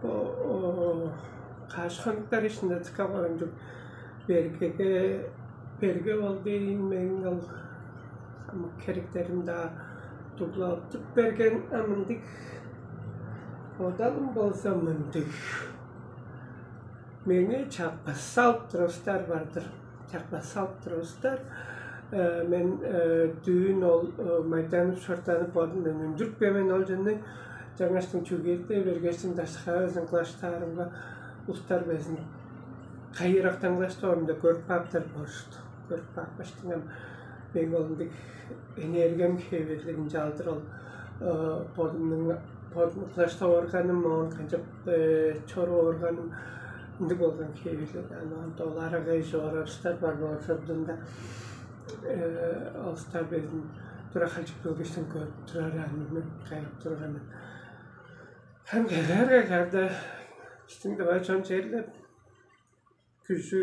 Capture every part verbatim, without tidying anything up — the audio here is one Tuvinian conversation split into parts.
Бо каш хонуктар ишинде дыка корунчуг бергеге берге болду ийин мээң ол хамык херектерим-даа дуглалдып берген амындыг бодалым болза мындыг. Меңээ чаппас салып турустар бар-дыр. Чаппас салып турустар. Мен дүүн ол майданып шортанып бодум мен үндүрүп бермен ол жөнү. Жаңаштың чүгээрдей бергештиң дашкаазын кылаштаарымга улустар безин кайырактан кылаштоорунда көрүп кааптар болушту. Көрүп каапкаштыңам мен ол ындыг энергиям хевирлигин чалдыр ол бодумнуң бодум кылаштап органым, оон канчап чоруп органым ындыг болган хевирлиг. Аны оон доларагай жоорабыстар бар болза-даа олустар безин тура халчып келгештен көрүп турар аны кайгып турганын. Хам кайгаар кайгаарда бистиң дывай чон черле күжү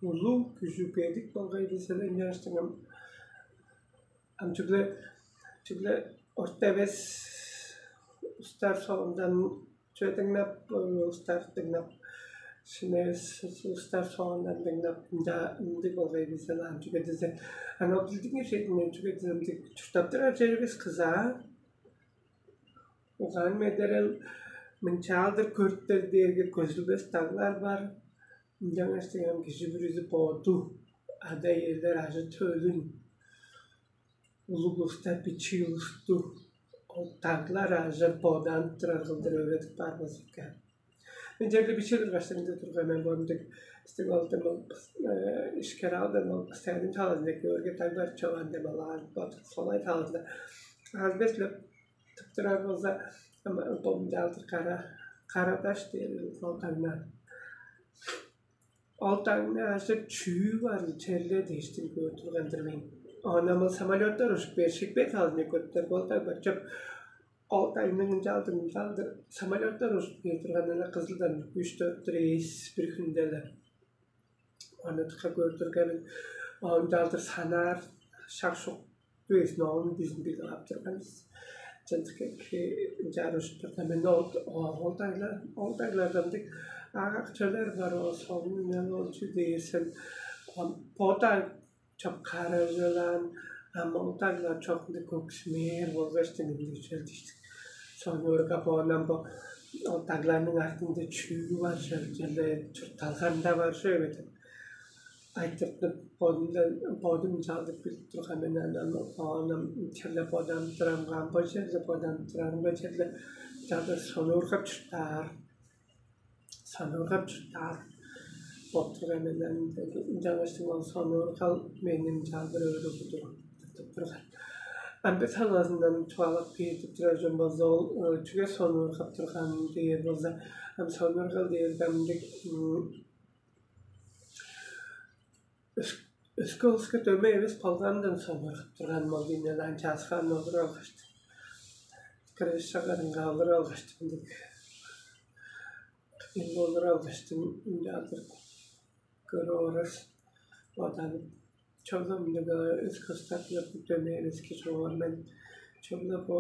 улуу, күжү бедик болгай дээселе ынчаштыңам ам чүгле чүгле орта эвес устар соондан чүве дыңнап, устар дыңнап, шын эвес устар соондан дыңнап, ынча ындыг болгай дээселе ам чүге дизе, ана билдиң эжедиңен чүге дизе ындыг чурттап турар черивис кызаа. Угаан медерел мынчаалдыр көрүптер дээрге көзүлбес даглар бар. Ынчангаш дегем кижи бүрүзү боду, ада-иелер ажы-төлүн, улуг улуста бичии улусту ол даглар ажыр боданып турар кылдыр өөредип бар болза экен. Мен черде бичии кыргаш дегенде турган мен боомдук истип алдым ол ишкер алдым ол постоянный талазында көөрге даглар чоган деп алаан бодук солай талазында албетлеп тып турар болза, ам бомдалдыр кара кара даш дээр ол дагна. Ол дагны ажык чүү бар черле дээштин көөр турган-дыр мен. Оон ам ол самолеттар ужуп бээр шекпе талын көттер болду бачып ол дагның ынчалдыр ынчалдыр самолеттар ужуп кээр турганнар кызылдан үч төрт рейс бир хүнделер. Ону дыка көөр турган ынчалдыр санаар шак шук Дүүзүн оон бизин билип ап турган бис. Чынчыкка ынчаар ужуп турда мен ол ол дайлар ол дайлардан дег ак чөлер бар ол солун мен ол чү дээрсен бода чок каражылаан ам ол дайлар чок ынды көксүмээр болгаш дегенди чөл диштик. Сону өргап оонан бо ол дагларның артында чүү бар чөл чөле чуртталганда бар шөө эведен. Айтыртып бодумдан бодум чалдып билип турган мен анан оонум черле боданып турам кам бо черле боданып турарым бо черле чалдыр сонуургап чурттаар сонуургап чурттаар болуп турган мен ынчангаш ол сонуургал мени чалдыр өөрүгүдүр тыртып турган. Ам бир талазындан чугаалап кээдип турар чон болза ол чүге сонуургап турган дээр болза ам сонуургал дээрде ам дег өске улуска дөмей эвес болгонундан сонуургап турган ол ийиннен анчааскаан олур алгашты. Кырыышча карынга олур алгашты ындыг кыйын олур алгашты ынчаалдыр көрүп орар боданып чогум ындыг өске устар дөмей эвес кижи боор мен чогум бо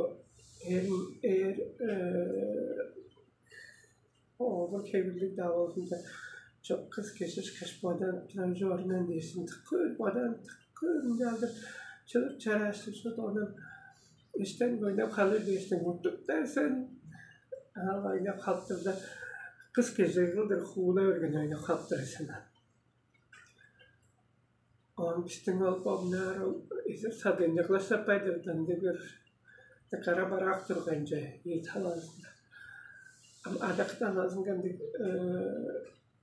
эр эр Оолдуң хевирлиг-даа болзун-даа, чок кыс кижи ышкаш бодаан турар чорунан дээшин тыпкы бодаан тыпкы ынчалдыр чыгып чарааштыг шуут ону иштен ойнап халыр дээштиң уттуптар сен аал ойнап халыптарда кыс кижи кылдыр хуула берген ойнап халыптар сен. Оон бистиң ол бомнаар ол изер садыынче кылаштаппай-дыр ындыг бир кара бараак турган че ийи талаазында. Ам адакы талаазынга ындыг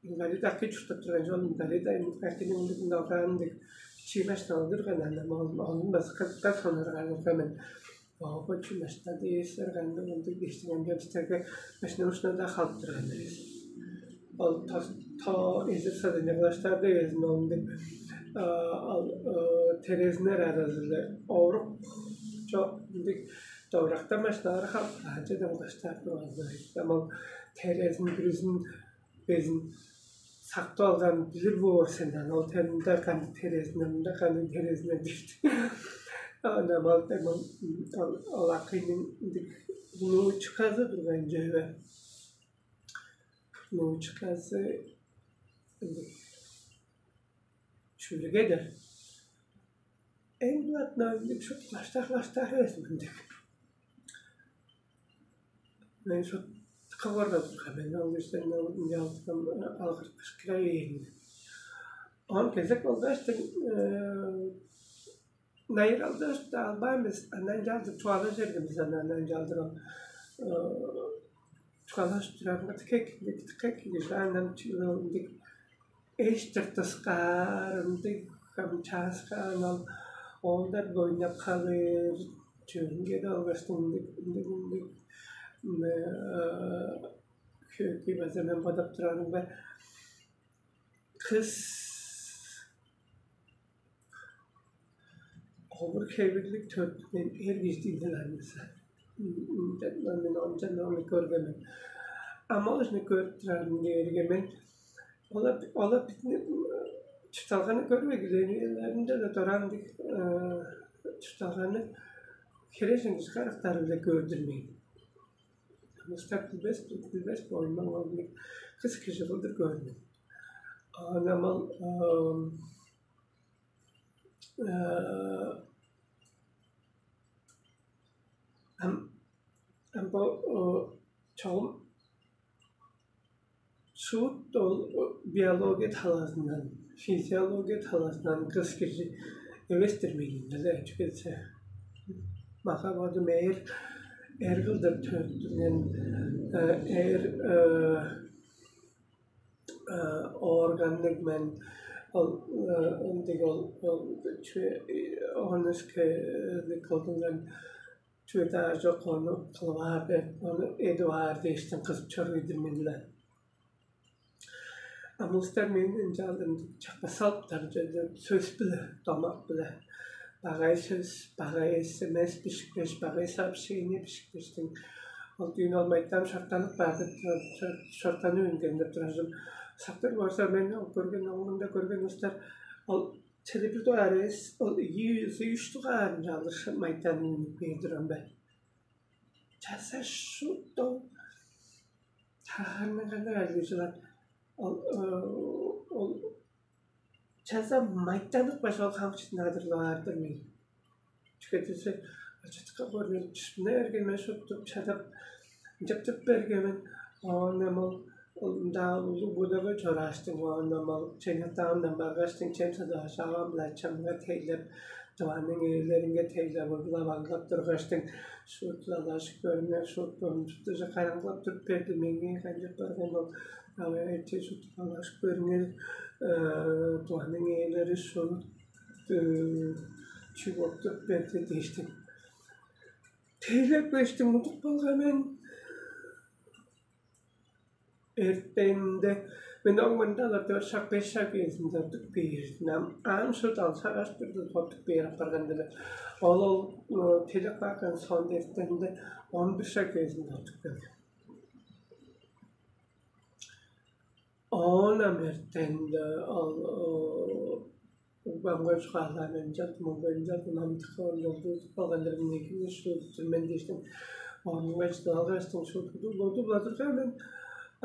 инвалид акый чурттап турган чон инвалид акыйның ындыг ногаан ындыг чиимаш ногдурган анда оон база кыртка сонурганга мен Ообачы мыштады эсер кандыг ындыг диштиң эмче бистерге машина ушунада халып турган эвес. Ол то эзир садыны кылаштаар дегезин ол ындыг ал терезинер аразы-биле оорук чок ындыг довуракта машиналар халып каанча дем кылаштаар турган. Ам ол терезин бүрүзүн безин сактып алган билир боор сен аны ол терезинде кандыг терезинде мында кандыг терезинде дишти. Ана мал демал ол акыйның внучказы турган чүве. Внучказы чүлүге-дир. Эң блатно ындыг шут кылаштар кылаштар эвес мындыг. Мен шут кыгорга турган мен ол үстен ынчалдыкам алгырткышкыра бээр. Он кезек болгаштың найыралдыышты албайн бис анан чалдыр чугаалажыр экен бис аны анан чалдыр ол чугаалашып турарынга тикек тикек анан ындыг эш тыртыскаар ындыг ам чааскаан ол оолдар ойнап калыр чөөн кеде алгаштың ындыг ындыг ындыг хөөкүй база мен бодап турарымга кыс овур-хевирлиг төрүттүнген эр кижи диилден аймаса. Мен ончан ону көргенмин. Ам ол ышны көрүп турарым дээрге мен ола ола битни чуртталганы көрбей килээниилеринде да дораан дег чуртталганы херээжен кижи карактары-биле көөрдүрмээн. Мустар билбес билбес боюндан ол кыс кижи кылдыр көөрүмүн. Оон ам ол ам ам бо чогум шуут ол биология талаазындан, физиология талаазындан кыс кижи эвес-тир мээң-биле чүгелсе. Мага бодум эр эр кылдыр төрүттүнген эр органныг мен ол ындыг ол ол чүве ону кылдынган чүве-даа чок ону кылып аар деп ону эдип аар дээштиң кызып чоруй-дур мен-даа. А мустар мени ынчалдыр чакпас салыптар черлер сөс-биле, домак-биле. Багай сөс, багай эс эм эс бишип кээш, багай сообщение бишип кээштиң. Ол дүүн ол майтаам шортанып баадып, шортанып үнген деп тураржым. Сактыр болза мен ол көрген оңунда көрген устар ол теле бир дугаар эс, ол ийи үс үш дугаарын чалдыр майтаан үнүп бээр турам бе? Часа шут ол таарныганы айлыжылар. Ол ол чаза майтанып баш ол хамчыдын адырлаар-дыр мен. Чүге дээсе ачытка көрген чүстүнө эргеме шуттуп чадап чыптып бергенмин. Оон эми ол ол мындаал улуг будага чорааштың оон эми ол чеңнертаандан баргаштың чем садыгаш авам-биле ачамга тейлеп, дыванның ээлеринге тейлеп, ыглап аңгап тургаштың шуут лалаш көрүңер, шуут бурунчуктужу караңгылап туруп берди. Меңээ канчап барган ол Авай эче шуут лалаш көрүңер, дыванның ээлери шуут чүг оттуруп берди дээштиң. Тейлеп кээштиң мудук болган мен. Эртенде мен оң мында алар дөрт шак беш шак үезинде оттук бээр. Ам ам шут алсагаш турду оттук бээр апарган деле. Ол ол телек бакан соонда эртенде он бир шак үезинде оттук келген. Оон ам эртенде ол Угбамга чугаалаан ынчалдым, угбай ынчалдым амдык оон чолдуузуп калган-дыр мен, эки-не шуут-тур мен дээштиң, оонуңга чыдып алгаштың, шуут удуп-удуп-ла турган мен.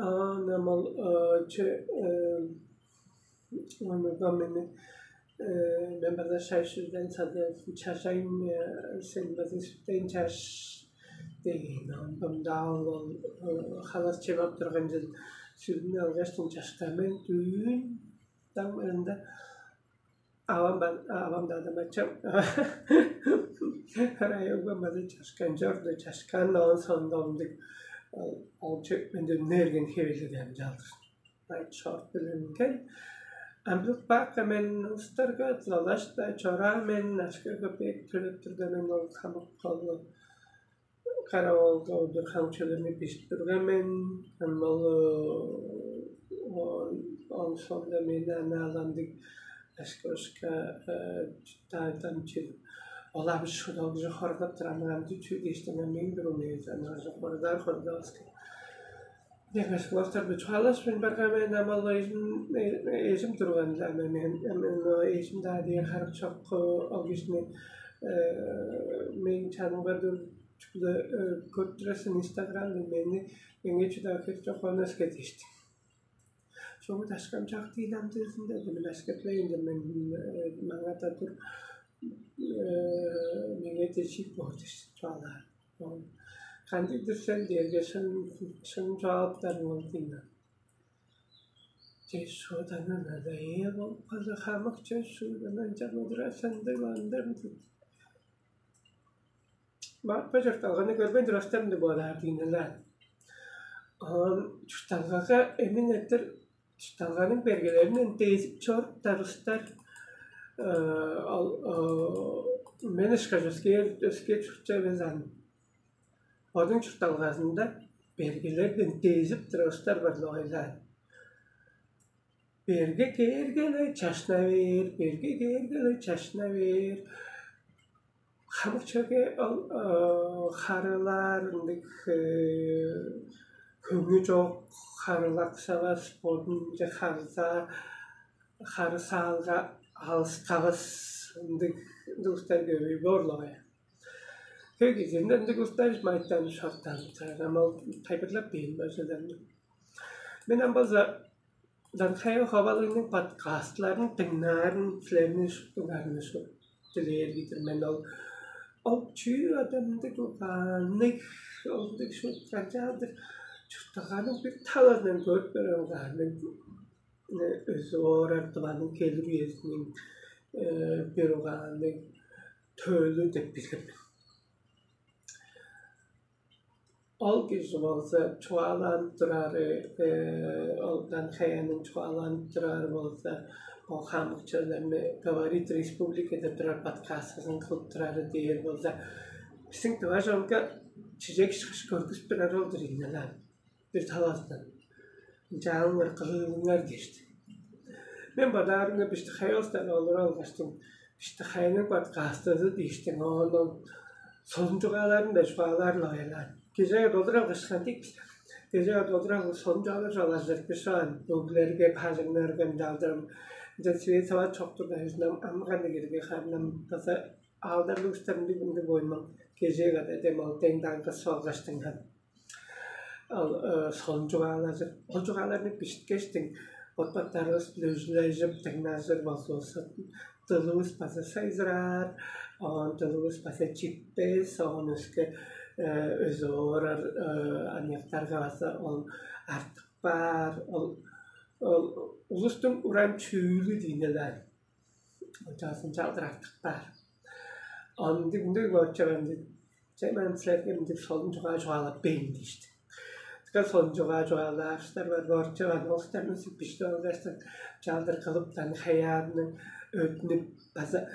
Аан ам ол че онуга мени мен база шай-шүлден садыазын чажайын, сен база сүттен чаш дээн. Ондомдаа ол халас чемап турган чыл сүлүн алгаштың чашкан мен дүүн даң ында авам авам да адам ачам районга база чашкан чорду. Чашкан оон сондомдук ол чөкмүндө үннээрген хевеледен чалдыр. Шорт билинген амбылып баакка мен устарга дылалаш-даа чораа мен ашка көпеек төлеп турда мен ол хамык колу каравалга удур хамчыларны бижип турган мен. Ам ол ол соонда мени анааландыг ашка-ошка таайдан чедип, олар шудалгыжы хоргап турар мынам чүү дээштиң мээң бир умеет анаа хордар хордаваска. Дегаш улаштар бу чугаалашпайн барган мен ам ол эжим эжим турган мен эжим даа дии харык чок ол кижини Мээң чанымга чүгле көрүп турарсың Инстаграмда мени, меңээ чүдаа херек чок, ону эске дээштиң. Шуут ашкамчак диилем дезинде мен ашкетлейин деп мен маңада тур меңээ дечип боор дээш чугаалаар. Кандыг-дыр сен дээрге шын шын чугаалаптарың ол дийин. Дээш шууданан ада ээ болуп калды хамык чөс шуудан ынчан удура сындыг андыр Баатпа чуртталганы көрбейн турастарым деп бодаар дийин ылаан. Оон чуртталгага эмин эртер чуртталганың бергелеринден дезип чоруптар устар ол мен ышкаш өске өске чуртча эвес ан. Бодуң чуртталгазында бергелерден дезип турар устар бар лойлаан. Берге кээрге-ле чашна бээр, берге кээрге-ле чашна бээр. Хамык чүвеге ол харыылаар ындыг хөңнү чок, харыылаксавас, бодунче харза, харыысалга алыскавас ындыг ындыг улустар көбүй боор-ла бая. Хөй кижиинде ындыг улустар майтанып шортанып турар, ам ол тайылбырлап бээр бажыдан. Мен ам болза Данхайы ховалыының подкастларын дыңнаарын силерни шуптуңарны шуп дилээр-дир мен ол ол чүү адамдыг угаанныг олдуг шуут канчаалдыр чурттагаанын бир талазынан көрүп берип угаанныг өзү оорар дыванын келир үезиниң бир угаанныг төөлү деп билир мен. Ол кижи болза чугаалаан турары, ол Данхаяның чугаалаан турары болза, ол хамык чүвелерни говорит республика деп турар подкастысын кылып турары дээр болза, бистиң дыважонга чижек ышкаш көргүзүп турар ол-дур ийин алаан. Бир талазындан ынчаалыңар кылыылыңар дээшти. Мен бодаарымга бишти хайыостан олуруп алгаштың, бишти хайының подкастызы дээштиң оон ол солун чугааларын-даа чугаалаар-ла байлаан. Кежээге долур алгашкан дейт бис. Кежээге долур алгаш солун чугаалар чугаалажыр бис оон. Бөгүлерге, бажыңнарга ынчалдырым. Ынчан свет сават чок турда, ам амганы кирге харнам база аалдарлыг устарым бүгүнге бойнуң кежээ када дем ол дең даңгыс алгаштыңган. Ол солун чугаалажыр. Ол чугааларны бишиткештиң боттактарывыс-биле үзүлежип дыңнажыр болзувусса, дылывыс база сайзыраар, оон дылывыс база читпес, оон өске өзү оорар аныяктарга база ол артык баар. Ол ол улустуң уран чүүлү дийин эле. Ынчаазын чалдыр артык баар. Ындыг ындыг боочуган Че мен силерге мындыг солун чугаа чугаалап бээр дээштим. Дыка солун чугаа чугаалаастар бар боорча бар болустарны сүппишти алгаштыр чаалдыр кылыптан хаяанны өтүнүп база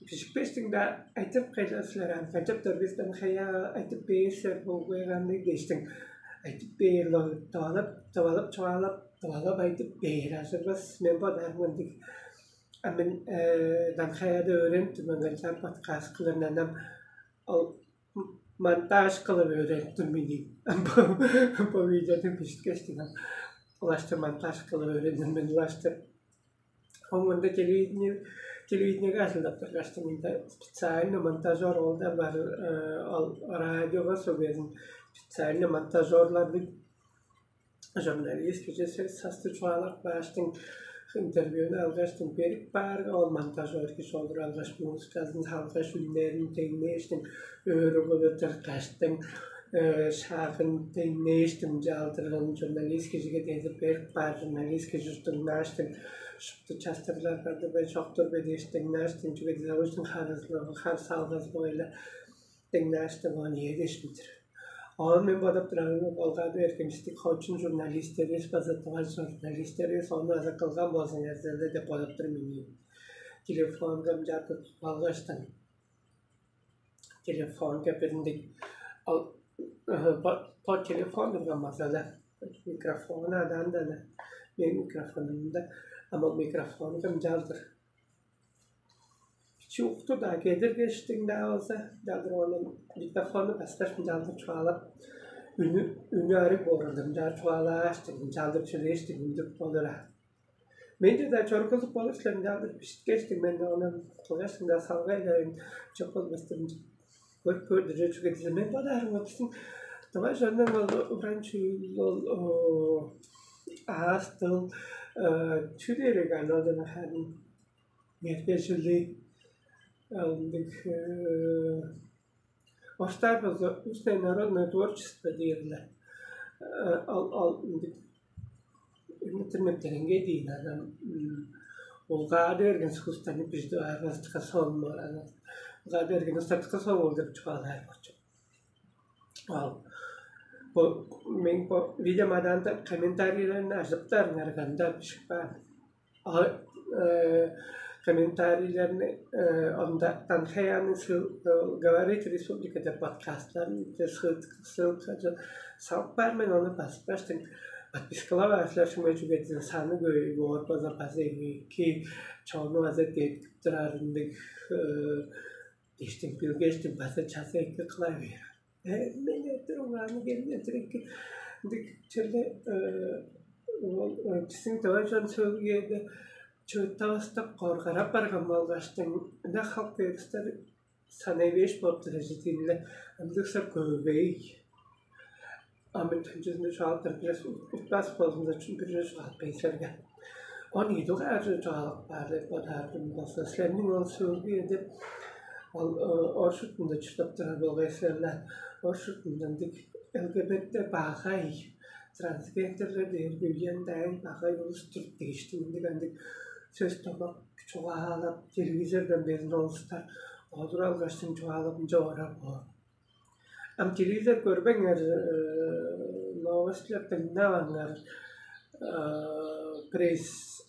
бижикпештиң-даа айтып кайда силер ам канчап дөргүстен хая айтып бээр силер болгуйганныг дээштиң айтып бээр тывалап тывалап чугаалап тывалап айтып бээр ажырбас мен бодаарым ындыг. А мен данхаяда өөренип турман канчаар подкаст кылырын анам ол монтаж кылып өөренип тур мен дейм. Бо видеону бижиткештиң улаштыр монтаж кылып өөренир мен улаштыр. Оңунда телевидение телевидениеге ажылдап тургаштың мында специальный монтажер ол да бар ол радиога сөглезин специальный монтажерларды журналист кижи сөс састы чугаалап кааштың интервьюну алгаштың берип баарга ол монтажер кижи олур алгаш музыказын салгаш үннерин деңнээштиң өөрүгүлү тырткаштың шаагын деңнээштиң чаалдырган журналист кижиге дедип берип баар журналист кижи дыңнааштың шупту частырлар барды бе чоктур бе дээш дыңнааштың чүге дезавочтың харысылыгы хар салгазы бойле дыңнааштың оон ийе дээшмидир. Оон мен бодап турарым болгады эргимчиктиг хоочун журналистерибиз база тыва журналистерибиз ону база кылган болзуңарза деп бодап тур мен. Телефонга мынчаатып алгаштан телефонга биринде ал по телефон турган база эле микрофону адаанда эле мен микрофонумда ам ол микрофонга мынчаалдыр Чукту-даа кедиргештиң-даа болза, чалдыр ону диктофонну баскаш мынчалдыр чугаалап, үнү үнү арыг боорунда мынчаар чугаалааштың, мынчалдыр чүлээштиң үндүп болур аа. Мен-даа чоргузуп болур силер, ынчалдыр бижиткештиң, мен ону кылгаш ынча салгай-ла мен, чок болбастырын көрүп көөр-дүр чүве дижи. Мен бодаарымга, бистиң тыва чоннуң ол уран чүүл, ол аас-дыл, чүү дээрге аны ол жана харын мергежили, ындыг, орустаар болза устное народное творчество дээр-ле. Ол ол ындыг эмнеттир мептереңгей диин анан улгаады берген искусствону бижип аарывыстыкка сонмор, анан улгаады берген устартыкка соңул деп чугаалаар болчу. Ал бо мен бо видео мадаанда комментарийлерни ажыптар ынгарганда бижип каан. А комментарийлерни онда Танхаяның говорит республика деп подкасттарын ссылкачы салып каар, мен ону басып кааштың подпискалап аар силер, шуңа чүге дизен саны көй боор база база эки чону база деткип турар ындыг. Диштиң билгештиң база чаза эки кыла бээр. Мен эртер угааны келин эртер эки ындыг черле ол бистиң давай чон сөөлгү кээрде чыыттавастап коргарап барган болгаштың ында халк беристер санай беш болуптар эжидииниле ындыгса көбей. А мен төнчүзүндө чугаалаптар бирес утпас болзунда чүн бир чугаалап бейсерге. Он ийи дугаар чугаалап баар деп бодаар болза, силерниң ол сөөлгү деп ол оршутунда чурттап турар болгай силер-ле. Оршутунда ындыг ЛГБТ багай, трансгендерлер дээрге үен дайын багай улус-тур дээштиң ындыг андыг сөс томак чугаалап, телевизордан безин олустар олур алгаш чугаалап ынча орар боор. Ам телевизор көрбеңер, новостьлар дыңнаваңар, бирээс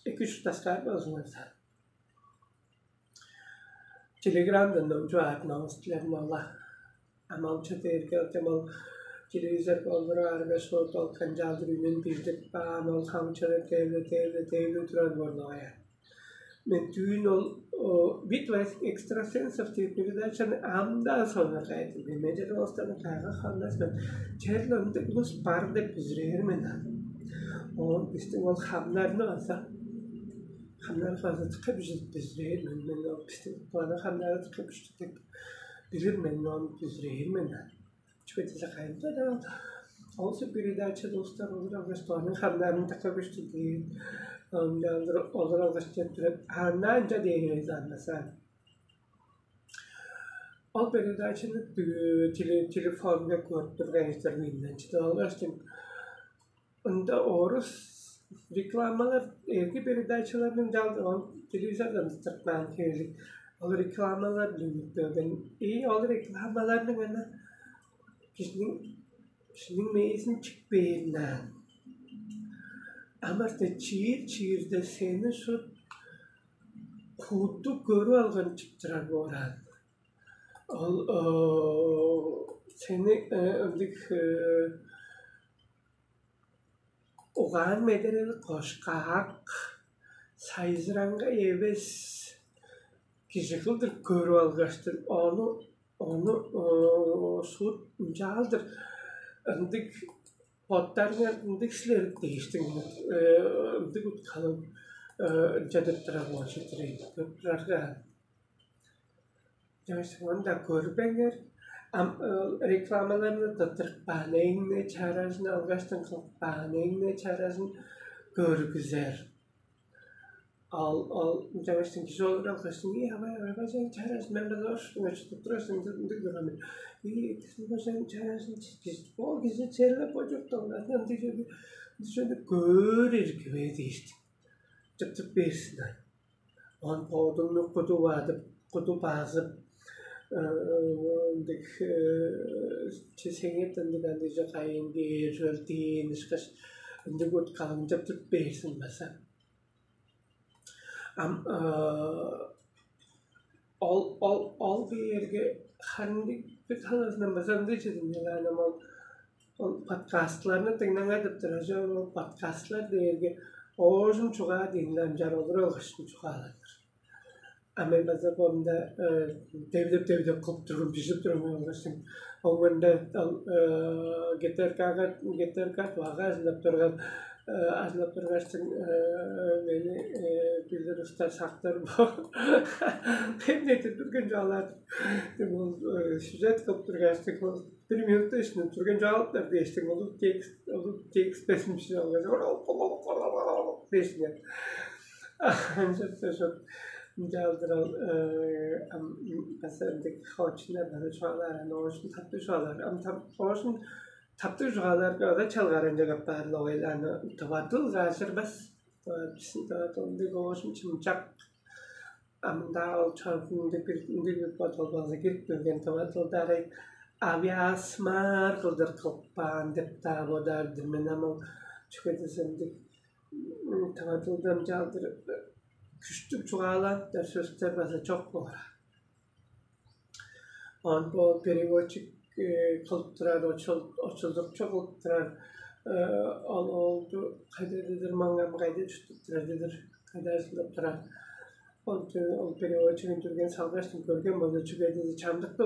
эки чурттаскаар болзуңарза. Телеграмдан номчуп аар новостьлерин ола. Ам ол чү дээрге ол телевизор болдуруп аарга шуут ол канчаалдыр үнүн билдип каан, ол хамчыры дээвле дээвле дээвле турар болуп аяан. Мен дүүн ол «Битва экстрасенсов» деп передачаны ам-даа сонуургай-дыр мен. Мен черле оостарны кайга ханнас мен. Черле ындыг улус бар деп бүзүрээр мен аны. Оон бистиң ол хамнарны база хамнарга база дыка бүзүрээр мен. Мен ол бистиң баны хамнары дыка күштүг деп билир мен, ону бүзүрээр мен аны. Чүге дээш кайында-даа ол передача улустар олар алгаш, ону хамнарын дыка күштүг дээр. Ынчалдыр олар алгаш четтирет. Анаа ынча дээр эвес аннаса. Ол передачаны телефонга көрүп турган эстер менден чыдып алгаштың. Ында орус рекламалар, эрги передачаларның жалды ол телевизордан тыртмаан хевелиг. Ол рекламалар билинип келген. И ол рекламаларның ана кижиниң кижиниң мээзин чикпээринаан. Амарта чиир чиирде сени шут куду көрүп алган чыптырар боораан. Ол сени ындыг угаан медерел кошкаак, сайзыраңга эвес кижи кылдыр көрүп алгаштыр, ону ону суут ынчаалдыр ындыг боттарыңар ындыг силер дээштиң ындыг уткалыг ынча деп турар болчу-дур ийин, көрүп турарга. Чоңуштуң ону-даа көрбеңер. Ам рекламаларны тыттырып каан эңне чаражын алгаштан кылып каан эңне чаражын көргүзер. Ал ал чаңаштың кижи олур алгаштың: «Ии, авай, авай, бажаң чаражын мен база оршуңа чыдып турасың» деп ындыг турган мен. «Ии, кижиниң бажаң чаражын ол кижи черле бо чуртталгазын ындыг чүвени ындыг чүвени көөр ирги бе дээштиң. Чыптып бээрзин ай. Оон бодуңну куду бадып, куду базып, ындыг чесеңет ындыг андыйже кайын бээр чүвел дээн ышкаш ындыг уткалың чыптып бээрзин база». Ам ол ол ол биерге ханныг бир талазындан база ындыг чедим, Миланам ол ол подкастларны дыңнаңар деп турар чоп, ол подкастлар дээрге оожум чугаа дииниле ынчаар олуруп алгашын чугааланыр. А мен база болумда девдеп девдеп кылып турган, бижип турган болгашсың. Оңунда ол ГТРКга ГТРК багажында турган ажылап тургаштың, мени билир устар сактыр бо. Эмнедир билген чугаалаар. Ол сюжет кылып тургаштың, ол бир минутта ишинеп турган чугаалаптар дээштиң, улуг текст, улуг текст безин ишине алгаш, дээштиң. Ынчап ошол ынчалдыр ол база ындыг хоочуннар база чугаалаар, аны оожун таптыг чугаалаар. Ам таптыг чугаалаарга ада чалгаарынче каппаарлап ойлааны, тывадыл ажырбас. Тывадыл ындыг оожум чымчак. Амында ол чордунда бир ындыг бир бодалбазы кирип келген, тывадылда арай авиасмаар кылдыр кылып каан деп-даа бодаар-дыр мен. Ам ол чүге дезем, ындыг тывадылдан чалдыр күштүг чугаалаан сөстер база чок боор. Оон бо переводчик кылып турар, очулдукчу кылып турар, ол оолду кайда дедир, маңам кайда чурттуп турар дедир, кайда ажылдап турар. Ол ол переводчик үндүрген салгаштың көрген болду, чүге дээди чамдыкта.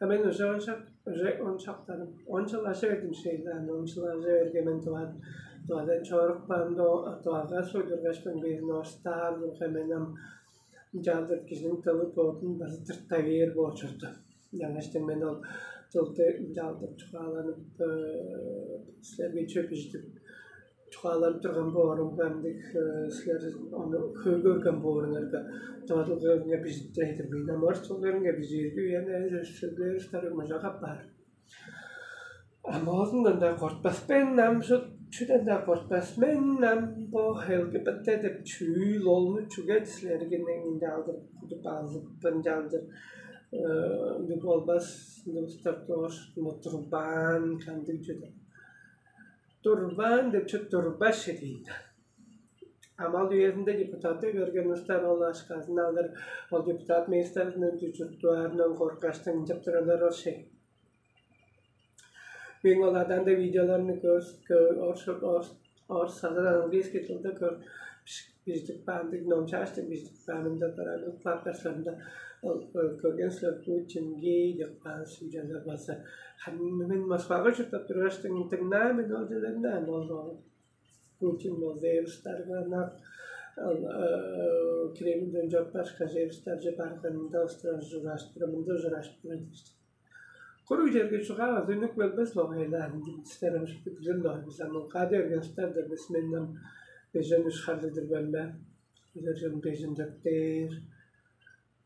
А мен уже ончак уже ончактарым он жыл ажа бердим шейлаан, он жыл ажа берген мен тывадан чорук баамда, тывага суйдургачтың бирин орустаар мен ам. Ынчалдыр кижиниң дылы бодун база тырта бээр боор чорду. Ынчангаш мен ол дылды ынчалдыр чугааланып, силерге чөп ижидип чугааланып турган боорумга, ындыг силер ону хөй көрген бооруңарга, дорулгаңга бижиттирей-дир мен. Ам орус дылдарынга бижиирге үен сөглээр устарыг мыжагап баар. А моозундан-даа кортпас мен ам, чүден-даа кортпас мен ам, бо ЛГБТ деп чүүл олну чүге силерге ынчалдыр кудуп алзыппын, ынчалдыр ындыг болбас, ындыг устар доош мутурбаан кандыг чүве. Турбаан деп чү турбас шедиин. Амал үезинде депутатты көрген устар ол ашказын алыр, ол депутат местазынан дүжүртүваарынан коркаштың ынчап турарлар ол шей. Мен олардан да видеоларны көс орус орус орус азы английский тылда көр биздик баандыг номчаашты биздик баанында баран клаптарсарында ол көрген силер Путин гей деп каан сүйлелер база. Мен Москвага чурттап тургаштың тыңнаа мен ол делерни ам ол Путин болза эрустарга ынак Кремльден чорупкаш, эрустарже барганында устурар ужураашпырар, мында ужураашпырар дээштиң. Куруг черге чугаавас үнүп келбес логайлаан силер ам шупту билир логайбыз ам кады берген устар деп бис мен ам бежен үш харлыдыр бен бе? Бежен бежен деп дээр.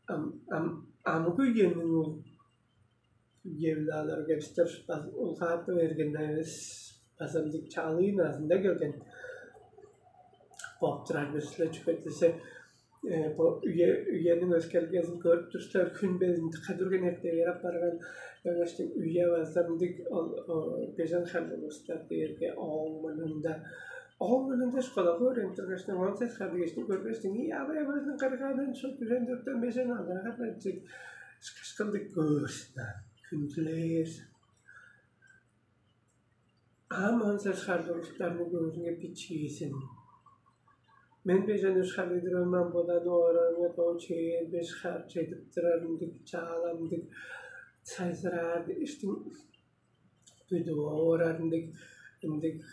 Ам ам амгы үениң ол евлаалар кепстер улгааты берген эвес база ындыг чаалыын азында келген. Боп турар бир силер чүге десе бо үе үениң өскелгезин көрүп тур силер, хүн безин кадырген эрте ярап барган өңештиң үе база ындыг ол бежен харлыг улустар дээрге ооң мурнунда ооң мурнунда школага өөренип тургаш, он сес харлыг эжин көргештиң, ий абай абайның кыргаанын шо дүрен дөртен бежен алган харлыг кышкылдыг көөрсүн, хүндүлээр. Ам он сес харлыг улустарны көөрүнге бичиизин. Мен бежен үш харлыг дырыман болан оораңа доо чээр беш хар чедип турарымдыг, чааламдыг, сайзыраар иштиң бүдүп оорарындыг ындыг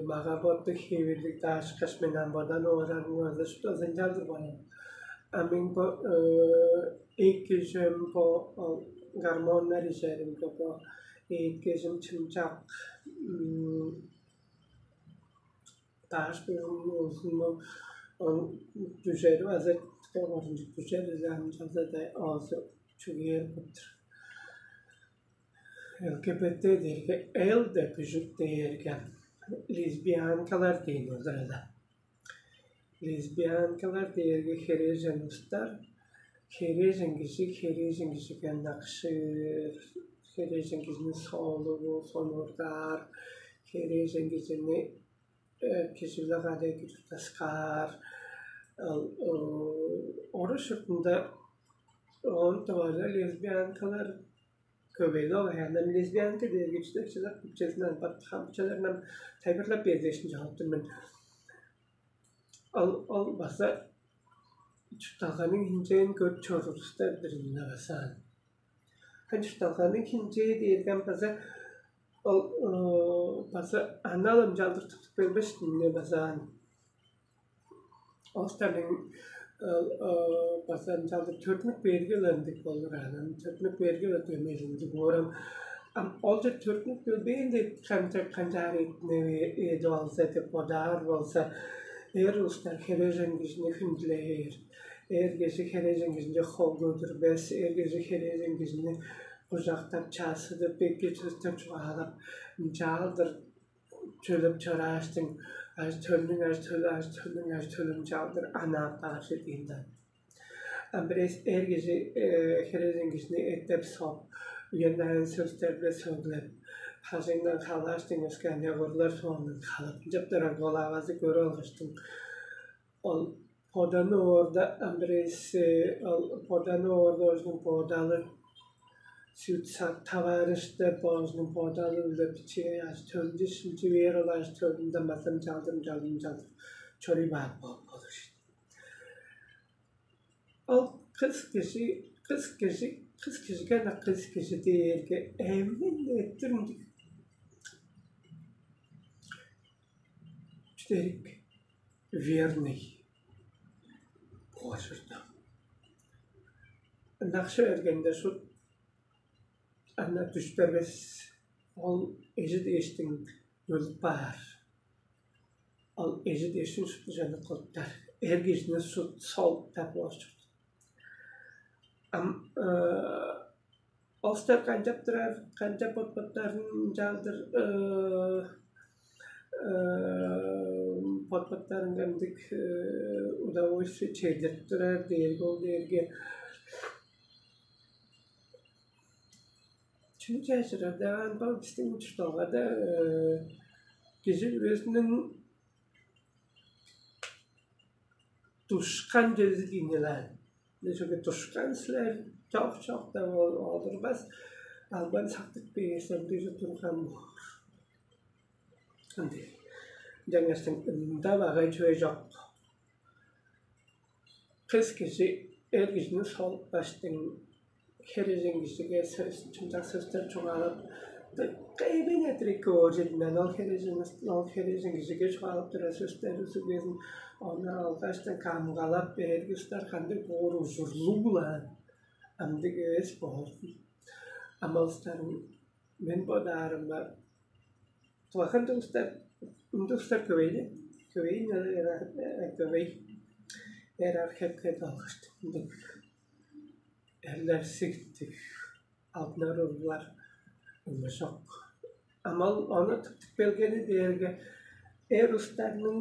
мага боттуг хевирлиг даашкаш мен ам бодан оорарым ыазы шупту ынчалдыр барам. А мен бо эки чем бо гормоннар ижеримге бо эки чем чымчак дааш бөлүмүнүң улузунуң дүжери база орунчук дүжер ам чалза-да оозу чүгээр болуптур. ЛГБТ дээрге Л деп үжүк дээрге лесбиянкалар дээн болур ала. Лесбиянкалар дээрге херээжен устар, херээжен кижи херээжен кижиге ынакшыыр, херээжен кижини соолугу сонуургаар, херээжен кижини кижи-биле кады эки туттаскаар. Ол орус чуртунда оон тывалар лесбиянкалар көбейлиг ол. Ам лесбиянка дээрге чүдек чылак бүпчезин ам бат хамчаларынан тайбырлап бээр дээшин чогуптур мен. Ол ол база чуртталганың хинчээн көрүп чоруур улустар-дыр ынна базаан. Хан чуртталганың хинчээ дээрген база Ол база анаалам чалдыр туттуп келбес, мынча база аан. Ол старның база ынчалдыр төрүттүнүп бээрге-ле ындыг болур аан. Төрүттүнүп бээрге-ле дөмей ындыг боор ам. Ам олче төрүттүнүп келбээн деп канча канчаар эттинеп эдип алза деп бодаар болза, эр улустар херээжен кижини хүндүлээр. Эр кижи херээжен кижинче хол көдүрбес, эр кижи херээжен кижини кужактап, чаасыдып, эки сөстер чугаалап, ынчаалдыр чөлеп чорааштың, ажы-төлүнүң ажы-төлү, ажы-төлүнүң ажы-төлүн чалдыр анаа апаар чүве-дир ийин даан. Ам бир эвес эр кижи херээжен кижини эттеп соп, үен-найын сөстер-биле сөглеп, бажыңындан халааштың өске аныяк уруглар соондан халап, ынчап турар, ол авазы көрүп алгаштың, ол боданып оорда, ам бир эвес ол боданып оорда, оожунуң бодалы, сүт-сак таварыштыр, оожунуң бодалы-биле бичии ажы-төлүнче шилчи бээр, ол ажы-төлүнден база ынчалдыр, ынчалдыр, ынчалдыр чоруй баар бооп болур. Ол кыс кижи, кыс кижи, кыс кижиге ынак кыс кижи дээрге эмин эттир ындыг чүдерик верный боор чорду. Ынакшы бергенде шут аңаа дүш бербес, ол эжи дээштиң өлүп баар. Ол эжи дээштиң шупту чаны кылыптар. Эр кижини шут сол деп боор чорду. Ам ол улустар канчап турар, канчап бот-боттарын ынчалдыр бот-боттарынга ындыг удовольствие чедирип турар дээрге, ол дээрге чүнү чажырар даан, бо бистиң чуртталгада кижи бүрүзүнүң душкан чүвези дийин-не аан. Чүге душкан силер, чок-чок деп ол олурбас, албан сактып бээр сен, дижи турган боор. Ындыг. Ынчангаштың ында багай чүве чок. Кыс кижи эр кижини солупкаштың, херээжен кижиге сөс, чымчак сөстер чугаалап, дыка эвене-дир эки оожединден ол херээжен, ол херээжен кижиге чугаалап турар сөстер үзүгезин ону алгаштың камгалап бээрге, улустар кандыг боор ужурлуг-ла ындыг эвес боор. Ам ол улустарның, мен бодаарымга, тугакан улустар, ындыг улустар көвей-ле, көвей, көвей. Эр ар хеп-хеп алгаштың ындыг эрлер сигиттиг, алдынар уруглар ынча чок. Ам ол ону тыптып келгени дээрге эр улустарның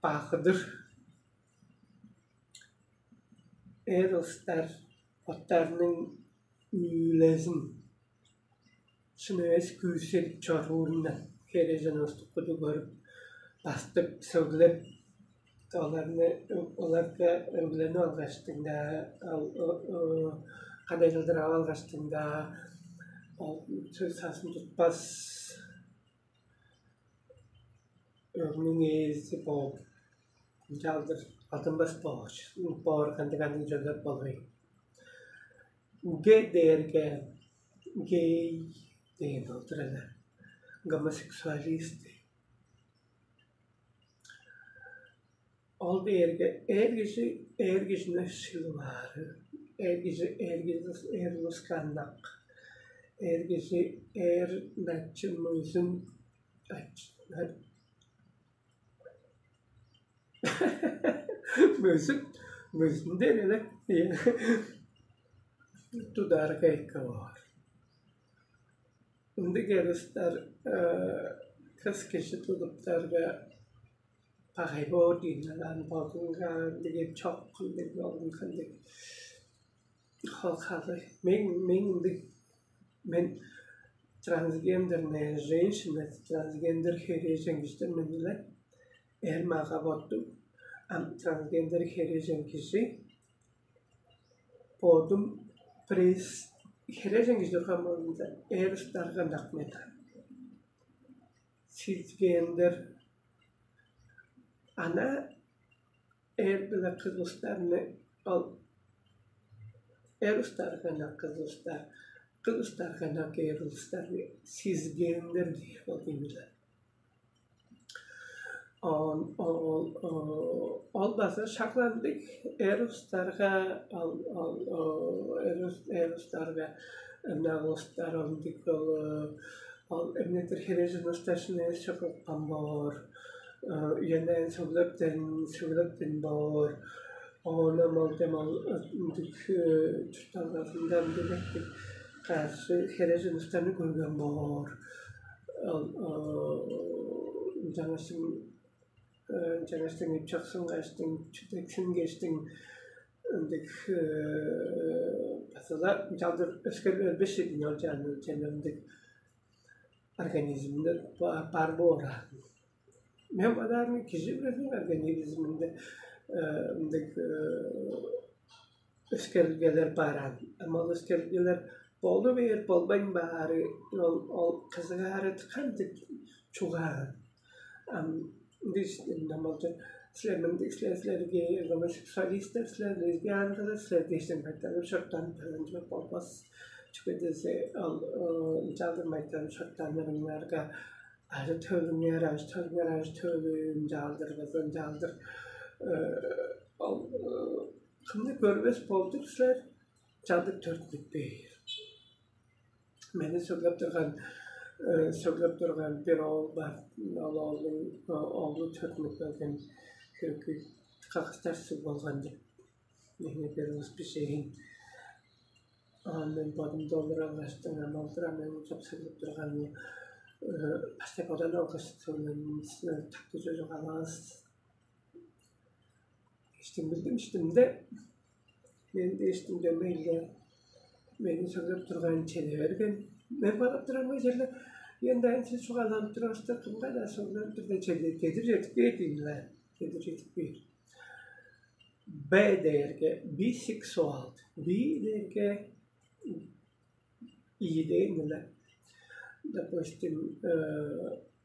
багы-дыр. Эр улустар боттарының үүлезин шын эвес күүседип чоруурундан, херээжен улусту куду көрүп, бастып, сөглеп, оларны, оларга өгленип алгаштың-даа, кандайдыр ап алгаштың-даа, ол сөс сазын тутпас, өгнүң ээзи бооп, ынчалдыр алдынмас боор, боор кандыг-кандыг чүвелер болгай. Ге дээрге гей дээн ол-дур але, гомосексуалист. Ол дээрге эр кижи эр кижини шилип аары, эр кижи эр кижи эр улуска ынак, эр кижи эр начын мөзүн, мөзүн, мөзүн дээр эле, тудаарга эки боор. Ындыг эр улустар кыс кижи тудуптарга багай боор дийин, аан, бодунга ындыг чок, ындыг болгун, ындыг хол-халы. Мен, мен ындыг, мен трансгендерная женщина, трансгендер херээжен кижи-дир мен, эле эр мага-боттуг. Ам трансгендер херээжен кижи, бодум пресс херээжен кижи турган болзумза, эр улустарга ынак мен. Сизгендер ана эр биле кыс улустарны, ол эр улустарга ынак кыс улустар, кылыстар канак эр улустар сизгеннер дээр ол иймиле. Ол, ол, ол, ол база шагландыг эр улустарга, ол, ол, ол, эр улус- эр улустарга ынак улустар ол ындыг ол, ол эмнедир херээжен улустар шынайы чыгыпкан боор, үенен сөглептен сөглептен боор. Оон ол дем ол ындыг чуртталгазында ындыг эптиг каш херээжен улустарны көрген боор. Ол ынчангаш ынчангаш деңип чоксун каштың, чүдексин кештиң ындыг база-ла ынчалдыр өскерлип бербес ийин ол чааны чемнендиг организмде бар боор. Мен бодаарымга кижи бүрүнүң организминде ындыг өскерлигелер бар аан. Ам ол өскерлигелер болу бээр болбайн баары ол ол кызыгаары кандыг чугаан. Ам ындыг намалча силер мындыг силер силерге гомосексуалисттер силер лесбиянкалар силер дээштен майталып шортан тыынчылап болбас. Чүге дээсе ол ынчалдыр майталып шортаннарыңарга ажы төлүңер ажы төлүңер ажы төлү ынчаалдыр база ынчаалдыр ол кымны көрбес болдур силер чалдыр төрүттүнүп бээр. Мени сөглеп турган сөглеп турган бир оол бар. Ол оолдуң оглу төрүттүнүп келген хөөкүй кагыстар суг болган деп мени бир улус бижээн. Оон мен бодумда олур алгаштың ам олдур ам мен чоп сөглеп турганны баштай бодан алгаш сөглемин такты чожуп алгаас. Иштим билдим иштимде мен дээштим дөмейле мени сөглеп турган чеде берген. Мен бодап турарымга черле ен дайын сиз чугааланып турарыңызда кымга-даа сөглеп турда чеде кедир четип кээр дейм-ла. Кедир четип кээр. Б дээрге бисексуал. Би дээрге ийи дээн-не. Допустим,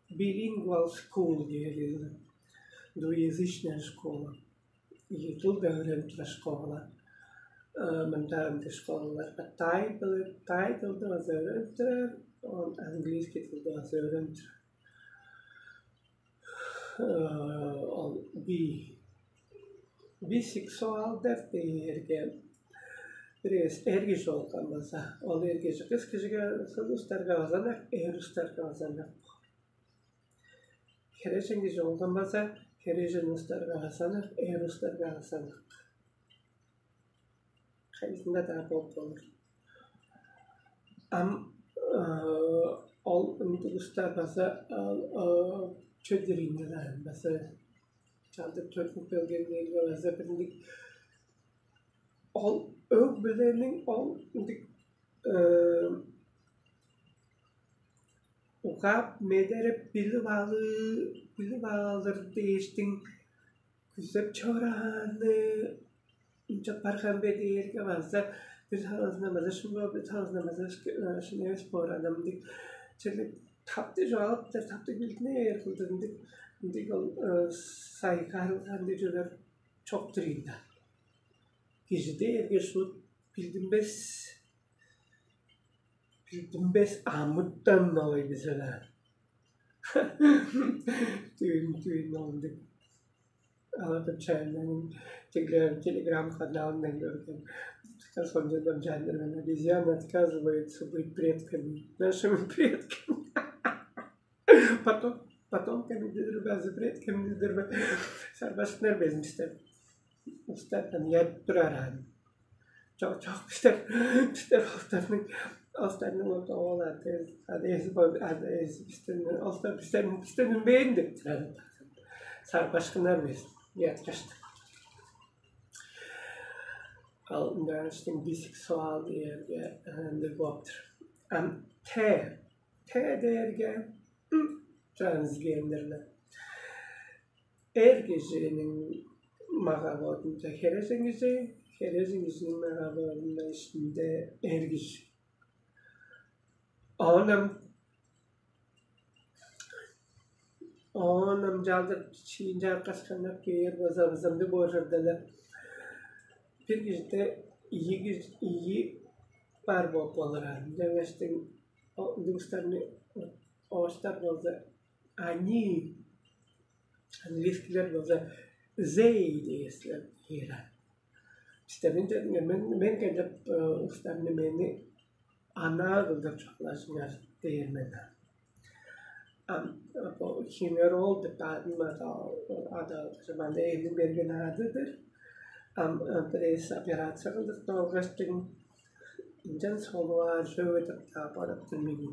bilingual school дээр двуязычная школа. Ийи дылда өөренип турар школа. Мында ындыг школаларга тай тай дылда база өөренип турар, английский дылда база өөренип турар. Ол би бисексуалдар дээрге бирээс эр кижи болган болза, ол эр кижи кыс кижиге кыз устарга базанак, эр устарга базанак. Херээжен кижи болган болза, херээжен устарга базанак, эр устарга базанак. Кайызында-даа болуп болур. Ам ол ындыг устар база чөдүрүннер база чалдып төрүнүп келгеннерге база бирлик ол өг-бүлениң ол ындыг угаап медереп билип алыы билип алыр дээштиң күзеп чорааны ынчап барган бе дээрге база бир талазындан база шуңгу бир талазындан база шын эвес боор адам ындыг черле таптыг чугаалаптар таптыг билдинээр кылдыр ындыг ындыг ол сайгарылган дижелер чок-тур ийин да. Кижи дээрге шуут билдинмес билдинмес амытан ой бизеле. Түйүн түйүн ол ындыг. Алардан чайындан телеграм каналындан көрген. Сончондон жандармен обезьяна отказывается быть предками нашими предками. Потом потом кемидедир базы предкемидедир бе сарбашкынар безин бистер устардан ядып турар аны. Чок чок бистер бистер устарның устарның ол ол адеси адеси бистер устар бистер бистер үнбээн деп турар. Сарбашкынар безин яткашты. Ал ынчангаш бисексуал дээрге ындыг болуптур. Ам те те дээрге трансгендерлер. Эр кижиниң мага боодунча херээжен кижи, херээжен кижиниң мага боодунда ишинде эр кижи. Оон ам оон ам чаалдыр чиинче аркаш каннап кээр база бызымды боожурдалар. Бир кижиде ийи кижи ийи бар болуп болур аан. Ынчангаштың улустарны оостар болза они, английскийлер болза they дээр силер дээр аан. Бистерниң дедиңер мен мен келип улустарны мени анаа кылдыр чугаалажыңар дээр мен. Ам бо химерол деп адын ада ада мында эниң берген адыдыр. Ам бирээс операция кылдыртып алгаштың ынчан солуаар сөөгедип-даа барыптыр мени.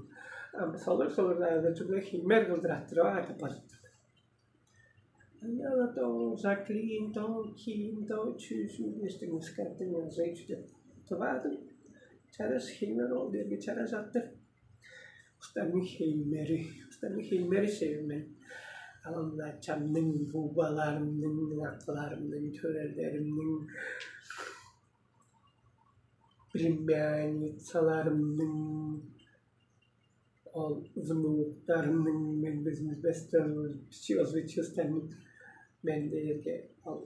Ам солур-солурдаага чүгле химер кылдыр аттырып аар деп барыптыр. Ынчалдыр Жаклин доо, Ким доо чүү-чүү дээштиң ыскартың ынча чүдеп тываадым. Чараш химер ол дээрге чараш аттыр. Устарның хеймери, устарның хеймери шевмен. Алымда чамның бубаларымның, акыларымның, төрелеримниң, племянницаларымның, ол внуктарымның мен безимиз бестер бичиозу бичиостарның мен дээрге ал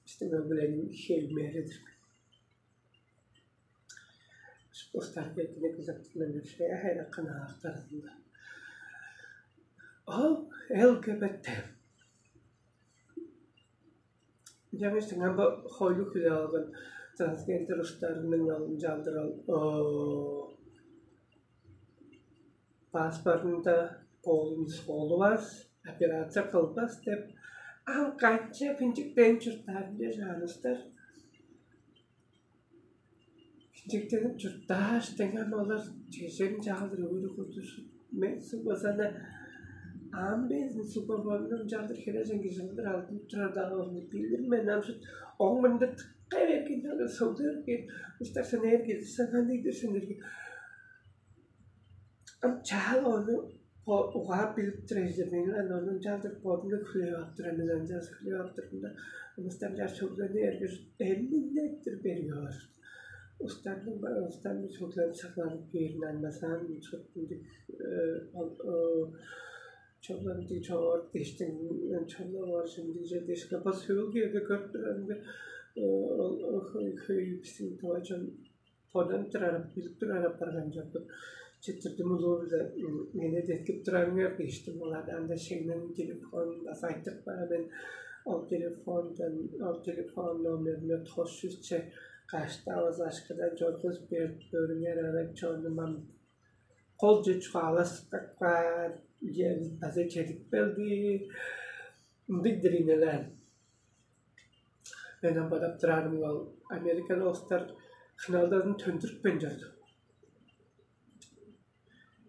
бистиң өгүлениң хеймеридир. Спустар бетине күзектимелерше хайраккан аактарында. Ол ЛГБТ. Жаңыштың ам бо хойлу хүле алган трансгендер устарының алынчалдыр ол паспортунда полун солувас, операция кылбас деп ам канча бинчиктен чурттаарынче чааныстар. Бинчиктенип чурттааш деңем олар чежерин чаалдыр өөрү курдуш мен сугбасана ам безин сугбабамның чалдыр хережен кижи кылдыр алдынып турар-даа ону билир мен ам шут оң мында тыкка берген чалдыр согда берген устар сен эр кижи сен кандайдыр сен эрге Ам чаал ону угаап билип тур эже мени аны ону ынчалдыр бодумну хүлээп ап тур аны ынчалдыр хүлээп ап турумда ыныстан чаар сөглени эргир эмниннектир берип алыр. Устарның устарның сөглени сагланып кээрин аңмасаан ындыг ол чогуландыг чоор дештиң чогула бар шимдиже дешке бо сөөл кээрге көрүп турарымга ол хөй хөй бистиң тыва чон Подан турарып, билип турар апарган чордур. Четтирдим улуу-биле мени деткип турарыңар дээштим. Олар анда шеңнен телефон база айтып каар мен. Ол телефондан, ол телефон номерине тос чүс че каштаавыс ашкыдан чоргузуп берип көрүңер ара чонум ам колче чугааластып каар үе база чедип келди. Ындыг-дыр ийин эле. Мен ам бодап турарым ол Америкада улустар хыналдазын төндүрүпкен чорду.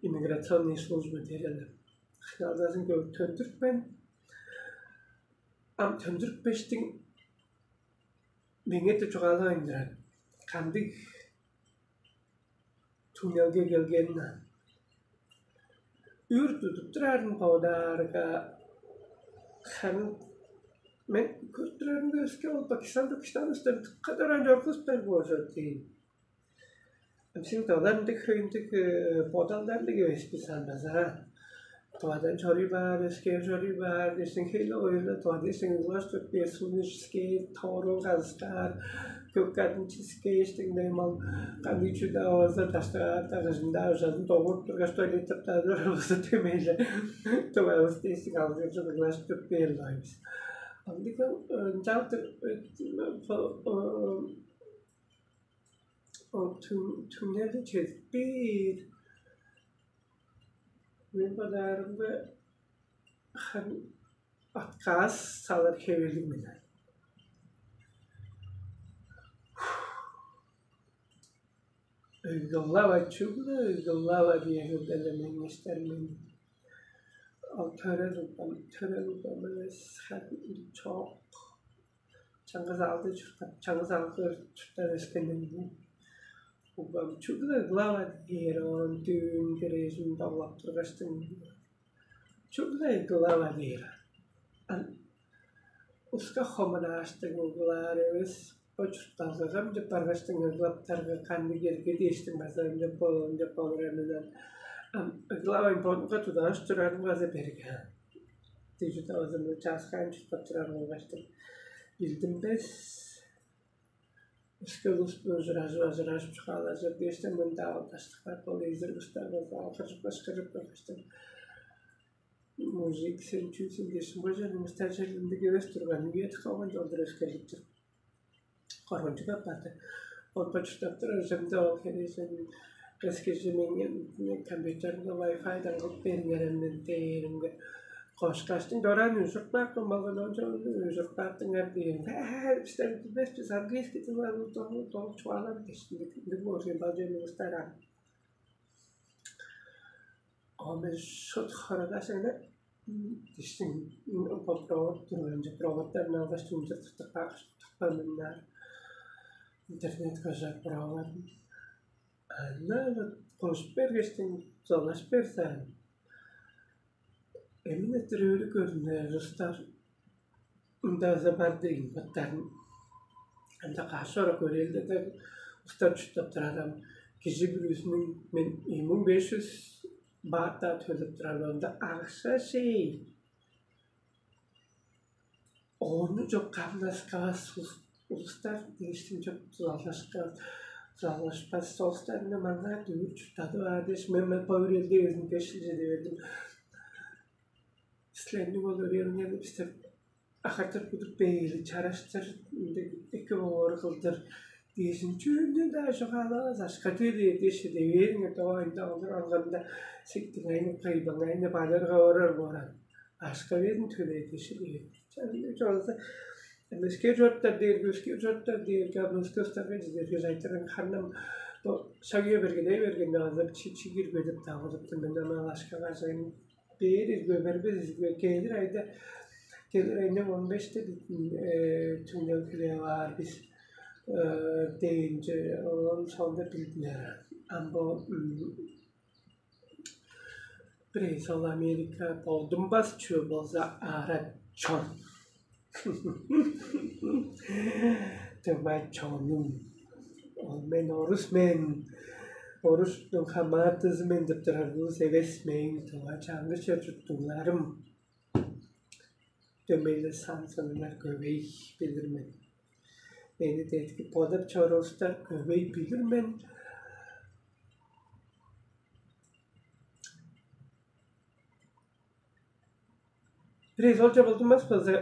Иммиграционный служба дээрелер. Хыналдазын төндүрүпкен. Ам төндүрүпкештиң меңээ-де чугаалавайн турар. Кандыг түңнелге келгенин үр тудуп турарын бодаарга харын мен көрүп турарымга өске ол Пакистан Пакистан устан кадаран чоргустар болчу дейн. Силдалар ындыг хөйүндүг бодалдарлыг эвес бис андаза. Туадан чоруй баар, өскээр чоруй баар дээшиң хейле оюрда туа дээшиң улаш төртпээр сунишке тоорун казыскаар, көк кадын чискээштиң дайым ол кандыг чүдө ооза таштыгаар дагыжында ужазын догуруп тургаш туалеттеп дадыр ооза төмейле тывабыс дээшиң алгыржып ыглаш төртпээр лайбыз. Андыгы ынчаалтыр ол түңнели чедип бээр. Мен бодаарымга харын отказ салыр хевелиг мен. Ыйгылава чүгле ыйгылава диээн эле меңнештер мен. Ол төрел угбам, төрел угбам эвес харын чок. Чаңгыс аалда чурттап, чаңгыс аалга чурттап өскеннер мен. Угбам чүгле ыглава дээр оон дүүн кирээжин доглап тургаштың чүгле ыглава дээр. Ан уска хомунааштың углаар эвес бо чуртталгагам деп баргаштың ыглаптарга кандыг эрге дээштиң база ынчап болур ынчап болур эмелер. Ам ыглавайн бодунга тудааш турарын база берген. Дижи тавазымны чааскаан чурттап турар болгаштың билдимбес. өске улус-биле ужуражып, ажыражып чугаалажыр дээштен, мында алдаштык бар, ол эзир кыстар болза алгыржып, кышкырып, көргөстен, мужик, сен чүү сен дээшим, бо черниң ыстар черлинде эвес турган, үе калган чолдур өскерлиптир. Коргунчуг апарды. Онда чурттап турар чемде ол херээжен кескижи меңээ компьютеринге Wi-Fi-дан кылып бериңерем мен дээримге, кошкаштың дораан ужуртпаапкын болган, онча ужуртпааттыңар дээримге, э, бистер билбес бис, английский дыл, аны доо чугаалап дешти. Ындыг болчу бажы муңустарам. Оме шут хорогаш эне диштиң провод турган же проводтарын алгаш, түмче тыктыкпак тыкпамыннар интернет кожа проводун. Ана кожуп бергештиң, золаш берсаан, эмин эттир өрү көрүнер устар ындаза бар дейн боттарын. Анда каш ора көрээлдеде устар чурттап турарам. Кижи бүрүзүнүң мен ийи муң беш чүс баат-даа төлеп турар, онда акша шей. Ону чок кавнаскавас улустар дээштиң чок залашка залашпас соостарны маңаа дүвүр чурттадып аар дээш, мен мен поврелдевизин беш чеде бердим. Силерниң ол өрээлиңерни бистер ахартыр будуп бээли чараштыр, ындыг эки боор кылдыр дээшин чүүлдүн-даа чугаалавас, ашка төлээр дээш чеде бээриңер, доо ында олар алганда сиктиңайны кыйбаңайны бадырга орар бооран, ашка берин төлээр дээш чеде бээр. Чооза эмескер чоруптар дээрге, өскер чоруптар дээрге, ам өске устарга чедерге чайтырын ханнам бо шагыя бергедей бергенде, азыр чигир көдүп дагылыптым мен, ама ашка кажайын бээр ирге бербес изге келир айда, келир айның он беште түңнел килээ баар бис дээнче, оон соонда билдинер. Ам бо бирээзи ол Америка болдунмас чүве болза, ара чон. Тыва чонум. Ол мен орус мен. Орустуң хамаатызы мен деп турар улус эвес мен. Тыва чаңгыс чер чурттугларым. Дөмейле сан сыныңар көвей билир мен. Мени дедиги бодап чоруустар көвей билир мен. Бирээзи олча болдунмас болза,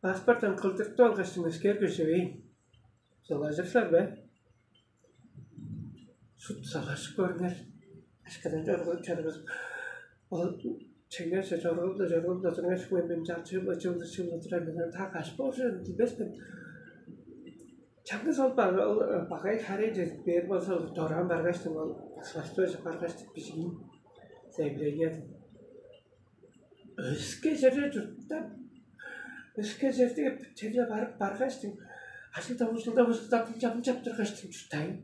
паспортун кылдыртып алгаш, өскээр көжевейн. Сылажырсар бе? Шут сылажып көрүңер. Ашкадан чоргулуп чоргузуп, ол чеңерже чоргулуп-ла, чоргулуп-ла тургаш, мен мен чалчыып-ла, чыылдыр чыылдыр турар мен, та каш болчу билбес мен. Чаңгыс ол багай харай чедип бээр болза, ол дораан баргаштың, ол свастойже баргаштың бижигин заявлениядын. Өске черге чурттап, өске черге черле барып баргаштың, ажылдап ужулдап ужулдап ынчап ынчап тургаштың чурттайн.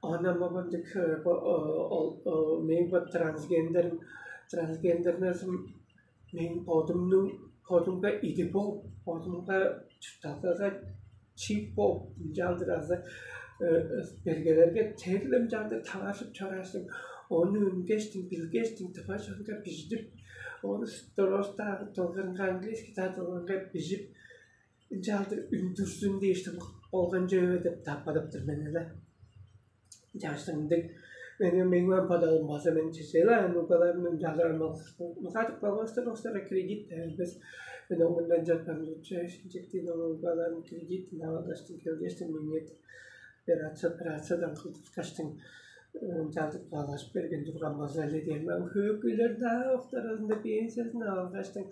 Оон ам мындыг ол мээң бо трансгендерим, трансгендернерим мээң бодумнуң, бодумга идип болуп, бодумга чуртталгага чип болуп, ынчалдыр азы бергелерге черле ынчалдыр таваржып чорааштың, ону үнгештиң, билгештиң, тыва чонга бижидип, ону доростаагы дылгырынга, английский даа дылгырынга бижип, ынчалдыр үндүрзүн дээштиң болган чүве деп таппадыптыр мен эле. Чаштың ындыг мени меңман подалым база мен чечейла аны угаларымның жалыран мылгадып калбастыр остара кредит эвес. Мен оңундан жатпан лучше шинчектин оңугаларын кредит навалдаштың келгештиң минет операция операциядан кылдыткаштың жалдып каалашып берген турган база эле дээрман, хөөкүйлер даа октарында пенсиясын алгаштың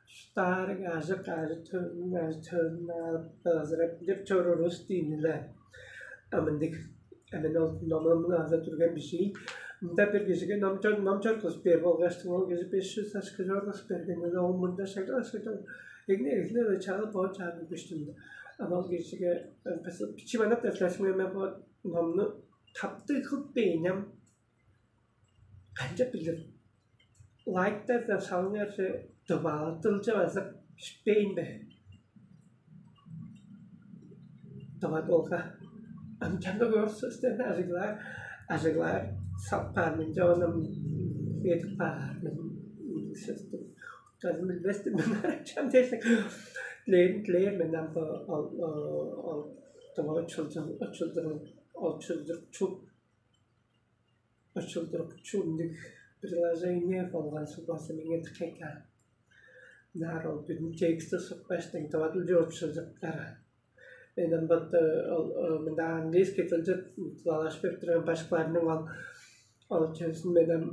Штарыг ажык ажы төлүн ажы төлүн алып базырап деп чорурус дииниле. Амындыг. Амын ол номамын аза турган бижий. Мында бир кижиге ном чор ном чоргузуп бээр болгаштың, ол кижи беш жүз ашка чоргузуп берген. Ол мында шагда ашка чор. Эгне эгне чагыл боо чааны күштүндө. Ама ол кижиге бичи манап ташлашмай мен бо номну таптыг кылып бейнем. Канчап билир? Лайктардан салыңарже дываатылче база бишпейн бе? Дыват олга ам чамдык орус сөстерни ажыглаар, ажыглаар сап каар мен, жоонам эдип каар мен сөстү. Казым билбестим мен арачам дээшек. Дилээрин дилээр мен ам ол ол Дыва учулдур учулдур учулдурукчу учулдурукчу ындыг приложение болган суг база меңээ дыка эки. Ынаар ол бүдүн тексти сукпаштың дывадылче учулдуруптар. Мен ам бат ол мында английский дылче дылалашпап турган башкыларның ол ол чөзүн мен ам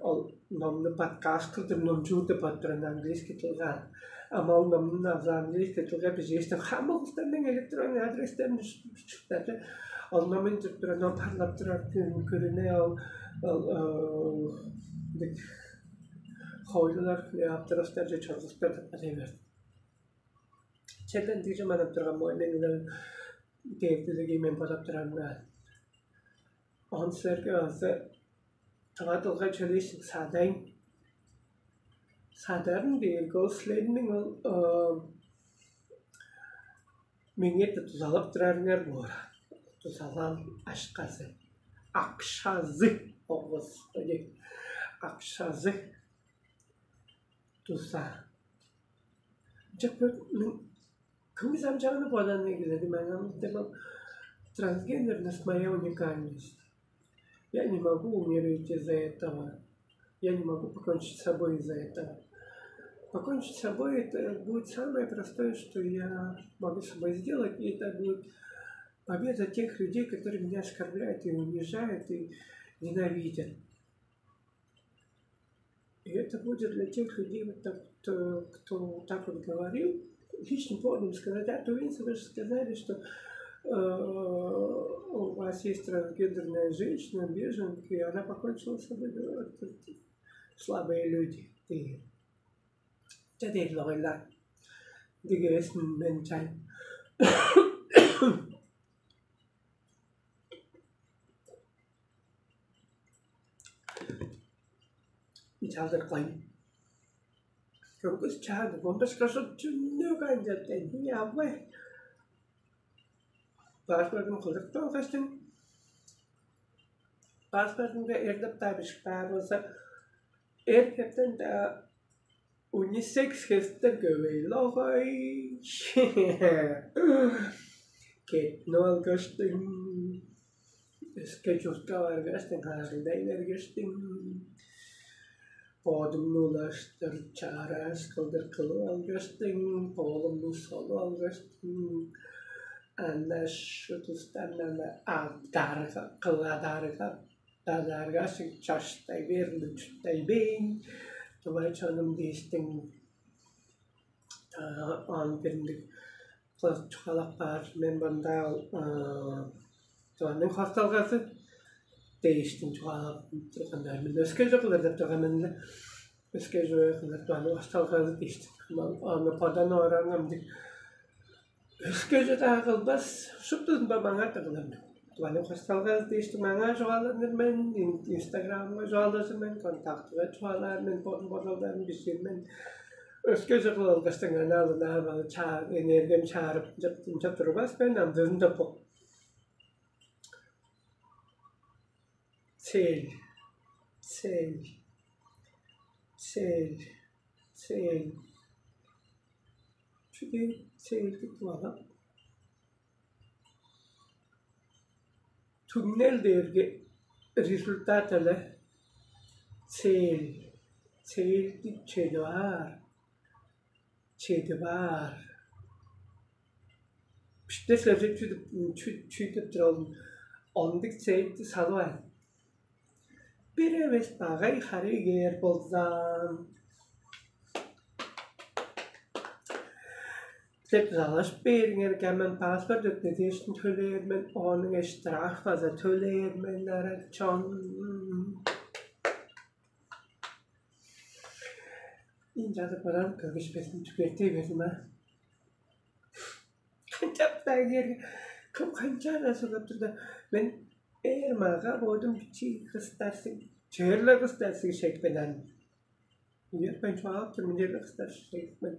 ол номну подкаст кылдыр номчуур деп бат турган английский дылга. Ама ол номну азы английский дылга бижээштен хамык улустарның электронный адрестерин чурттады. Ол номун чурттура ном парлап турар күн күрүнө ол ол дег хоойлулар аптырастарже чоргустар деп атай берди. Черлен дижи манап турган мойнуңдан дээрдилиги мен бодап турарымга. Он силерге база тыва дылга чөлээшик саадайн саадарын бээрге ол силерниң ол меңээ дузалап турарыңар боор. Дузалаан ашказы, акшазы, о господи, акшазы дуза. Чыппыт кымыз амчааны бодан эгеледи маңамдырлап трансгендерность моя уникальность. Я не могу умереть из-за этого. Я не могу покончить с собой из-за этого. Покончить с собой это будет самое простое, что я могу с собой сделать, и это будет победа тех людей, которые меня оскорбляют и унижают и ненавидят. И это будет для тех людей, вот так, кто, кто вот так вот говорил, личным поводом сказать, а то вы же сказали, что э, у вас есть трансгендерная женщина, беженка, и она покончила с собой. Говорит, слабые люди. Ты. Чадай логойла. Дигээс мен чай. Чалдыр кайын. Көңгүс чаады бомбашка шут чүннү канчаптен явай. Баашпардым кылдырып алгаштың. Баашпардымга эрдеп табышып баар болса, эр кептен да унисекс хестер көбейлогой. Кетинип алгаштың. Өске чуртка баргаштың, ажылдай бергештиң, боодумну улаштыр чараас кылдыр кылып алгаштың, боолумну солуп алгаштың, ана шудустан ана адарга кыладарга базааргашың чаштай берди чурттай бейн, тувай чонум дээштиң. Оон бир ындыг кылып чугаалап каар мен мында ол Тываның хосталгазы дээштиң чугаалап турганнар мен өске чок кылыр деп турган мен эле. Өске чүве кылыр Тываның хосталгазы дээштиң. Аны бодан оораңам дег өске чүве-даа кылбас, шуптузун ба маңаа кылыр мен. Тываның хосталгазы дээштиң маңаа чугааланыр мен, инстаграмга чугаалажыр мен, контактыга чугаалаар мен, бодум бодалдарын бижир мен. Өске чыгыл алгаштың анаалынаар база энергиям чаарып ынчап турбас мен амдыызында бо. Цель, цель, цель, цель. Чүге цельди туалап? Түңнел дээрге результат але. Цель, цельди чедип аар, чедип аар. Биштер сөзү чүдүп чүдүп тур ол ондук цельди салып аар. Бир эвес багай харыы кээр болза, деп залашып бээриңерге мен паспорт өтмедээшин төлээр мен, ооң эш штраф база төлээр мен, арачон. Ынчалдыр баран көгүшпесин түгертей бердим а. Канчап дагер кым канчаар асылып турда, мен эр мага бодум бичии кыстарсың, черле кыстарсың шекпенен. Нет, мен чугаалап тур мен черле кыстарсың шекпен.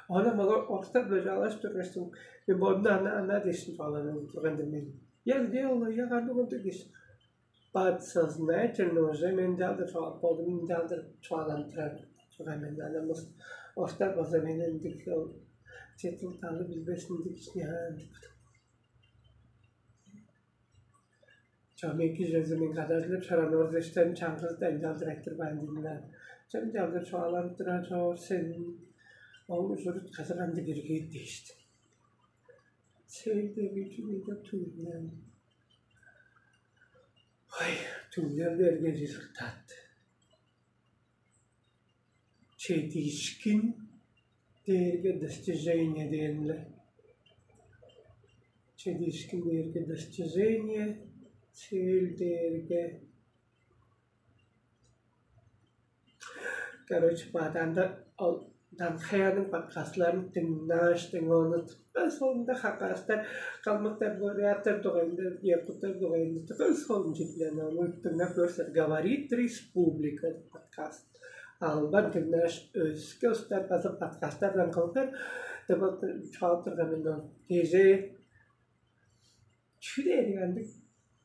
Она мага орустар биле жалаш тургастың, мен бодумда ана ана дээшин чугааланып турган мен. Я сделала, я гаду гаду дээш. Подсознательно уже мен жалдыр чугаалап болдум, мен жалдыр чугааланып турар турган мен. Ана мус орустар болза мен ындыг ол титул талы билбесин дигишняан деп. Домеки чөзү мен кадажылып чораан орзуштарын чаңгызы ынчалдыр айтырбаан дидилер. Чым чалдыр чугааланып турар чоор сен, оң ужурут кызыганды биргиит дээштим. Сээндеги чүнүнде түңнен. Ой, түңнен берген результат. Чедиишкин дээрге достижение дээннер. Чедиишкин дээрге достижение, цель дээрге. Короче, бадаанда ол Данхаяның подкастларын дыңнааштың, ону тыппа соонда хакастар, калмыктар, буряттар дугайында, якуттар дугайында тыппа соончук ону дыңнап көрсөр. Говорит республика подкаст. Албан дыңнааш, өске устар база подкасттардан кылгыр деп чугаалап турган мен ол. Кежээ чү дээриг андыг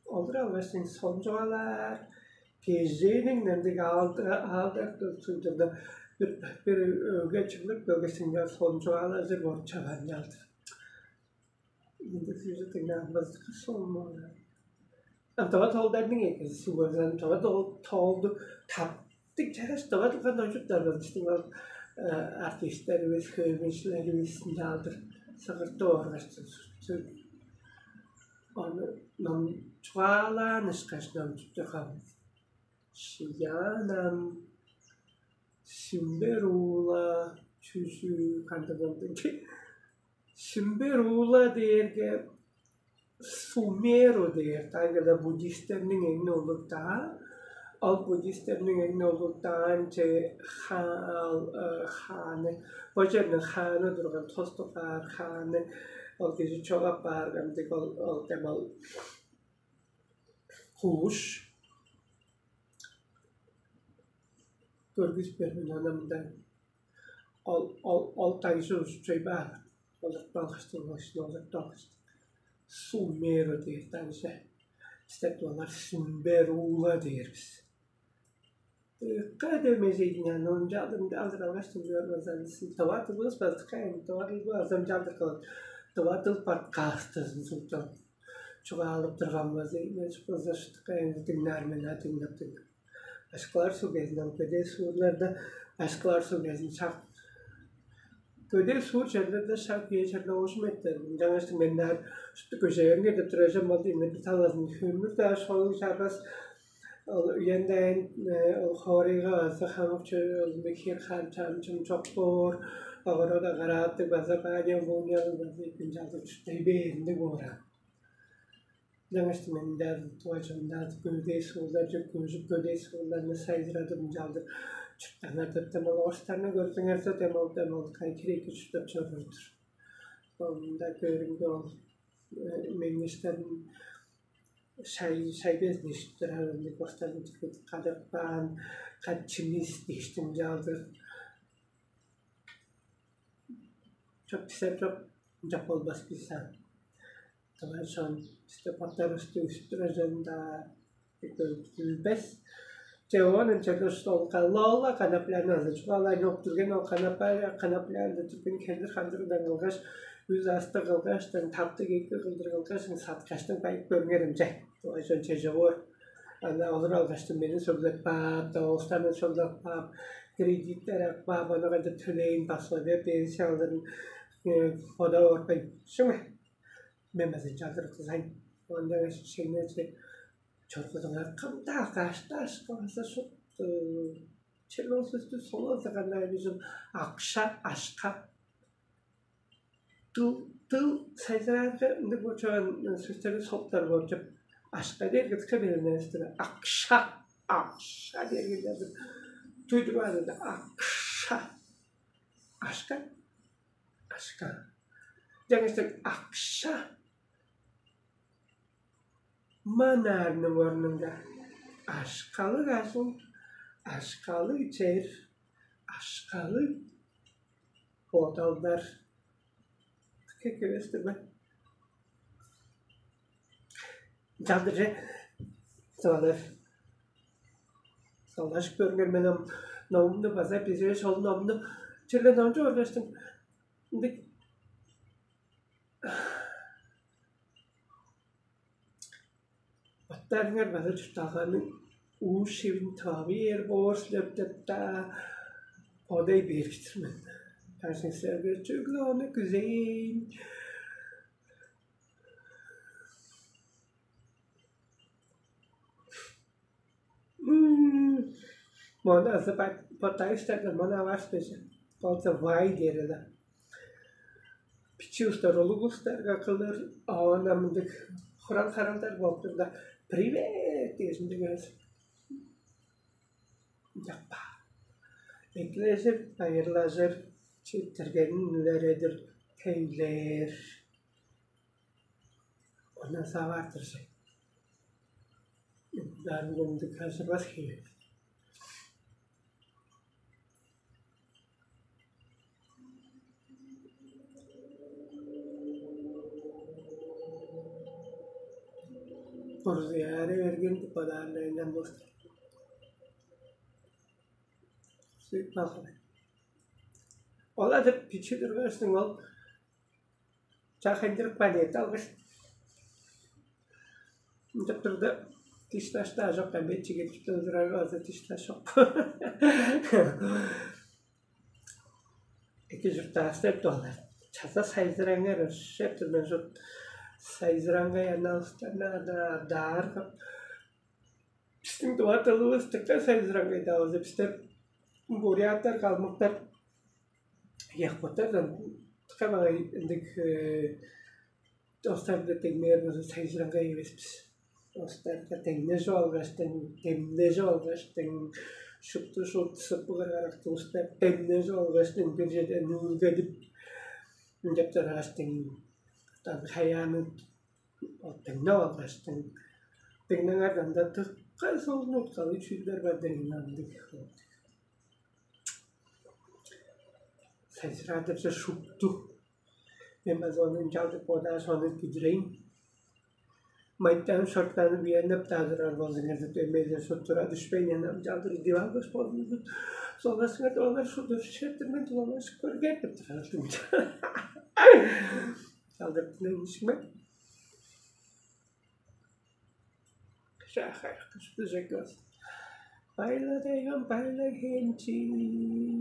олур алгаш сен сончугалаар, кежээниң ындыг аалдар суйдурда бир бир өге чыглып келгеш сен сончугаалажыр болуп чаваан алдыр. Ындыг сүрү дыңнаанмазы кыс болмаан. Антава толдарның экези сугазан, антава толду таптыг чараш тава тылган ожуттар болчуттуң ол артистеривис, хөөмейчилеривис ынчаалдыр сыгыртып оргаш, ону ном чугаалаан ышкаш ном чуптурган. Шыяанам, Сүмбер уула, чүжү кандыгындыг. Сүмбер уула дээрге Сумеру дээр, тайгада буддистерниң эң улуг даа. Ол буддистерниң эң улуг даан че хаал хааны, бо черниң хааны турган тостугаар хааны, ол кижи чогап баарган дег ол ол демал кууш көргүс берген анамда. Ол ол ол дайжы ужучай баар. Олуртпалгыштыг болуштун олуртпалгыштыг. Сумеру дээр дайже. Бистер олар сүмбер уула дээр бис. Ыкка демежейдиң аны ончаалдыр ынчаалдыр алгаш тыңчыыр база тыва тылыбыс базыкка эми тыва тылбы азамчаалдыр кылып тыва тыл подкастызын сылтан чугаалып турган база эми база шыдыкка эми дыңнаар мен а дыңнап дыңнап. Башкылар суг кезинден көдээ суурларда башкылар суг кезин шак көдээ суур черлерде шак бие черле оожум эттер. Ынчангаш мен даар шупту көжееринге деп турар чон болду. Имне бир талазын хөмүр даа шоолуг чарбас. Ол үенден ол хоорайга база хамык чөөр ол мехир хар чарым чым чок боор. Огород агарааттыг база баня вунял база ипин чалдыр чурттай бээриндиг боор. Жаңаштың мен даар тугажымда көдээ суулар көжүп көдээ сууларны сайзырадып ынчалдыр чурттанар деп демал орустарны көрдүңерзе демал демал кайкирейки чурттап чоруур-дур. Онда көрүнгү ол меңништерин шай шай безин ишип турар ындыг орустарны кадырып каан катчимис дээштиң ынчалдыр чок дисер чок ынчап болбас бис аан. Тывай чон бисте боттарывысты үстүп турар чонунда билбес. Че оон ынчалдыр ол лола канаплярны азы чугаалайн оп дүрген ол канапа канаплярда дүрген хендир хандырдан кылгаш үз асты кылгаштан тапты кекки кылдыр кылгаш саткаштан байып көрүңер ынча. Тывай чон чеже боор. Ана олур алгаштан мени сөглеп баап, доостаны сөглеп баап, кредиттер ап баап, аны кайда төлээн баслап бер, пенсияларын бода орбайн. Шыңы мен база чагыр кызайн. Онда шеңнеже чоргузуңар кымда кашта ашкаласа шупту. Черле ол сөстү солазы кандай бижил акша ашка тыл тыл сайзыраарга ындыг болчуган сөстерин соктар болчуп ашка дээрге тыка берилместир. Акша акша дээрге туйдуруп алырда акша ашка ашка жаңаштан акша манаарның орнунга ашкалыг ажыл, ашкалыг чер, ашкалыг бодалдар кекевестир бе? Чалдырже сывалар. Салдашып көрүңер мен ам номумну база бизиве шол номну черле номчу көргөстүм. Ындыг Дарыңар база чуртталганың уу-шивин тыва бээр боор силер деп-даа бодай берип-тир мен. Ажыңсарга чүгле ону күзейн. Мону азы бодай устарга мону авас беже. Болза вай дээрила. Бичии устар улуг устарга кылыр, оон мындыг хурал-харалдар болуп турда, привет дээзиндиг эвес. Жаппа. Эглежир, байырлажыр, читтиргенин үлередир, тейлээр. Ону саваартыржы. Ынчаарында ындыг ажырбас хевээр. Бурзуяары берген деп бодаарындан бостар. Ол адыр бичи тургастың ол чахайдырып планета алгаш. Ынчап турда тишташ-даа чок, а мен чигедип тылдырарга база тишташ чок. Эки чурттаастар доолар. Чаза сайзыраңар ышеп тур мен шут. Сайзыраңгай аналыстарны ада адааргап. Бистиң дуга тылывыс тыка сайзыраңгай даавызы бистер буряттар, калмыктар, якуттардан тыка багай ындыг достарга деңнээр болза, сайзыраңгай эвес бис. Достарга деңнежип алгаштың, демнежип алгаштың, шупту шут сыпыгыргак тувустар демнежип алгаштың, бир черден үүлгедип, ынчап чорааштың, дан хаяаны ол деңнеп алгаштың, деңнеңерден да тыкка солун уткалыг чүүлдер бар деңнандыг. Сайзыраадырже шупту. Мен база ону ынчалдыр бодааш, ону бүдүрейн. Майтаан шорттанып, үеннеп-даа турар болзуңарза, дөмей-ле шуттура дүшпейн, ынчалдыр диван кыш болзуңарза, солгасыңар олар шудур шертирмен дулалашып көргер деп турар. Чалдыртын өңүшүңме? Шахар кыш бужек болзун. Байла дайган, байла хенчиим.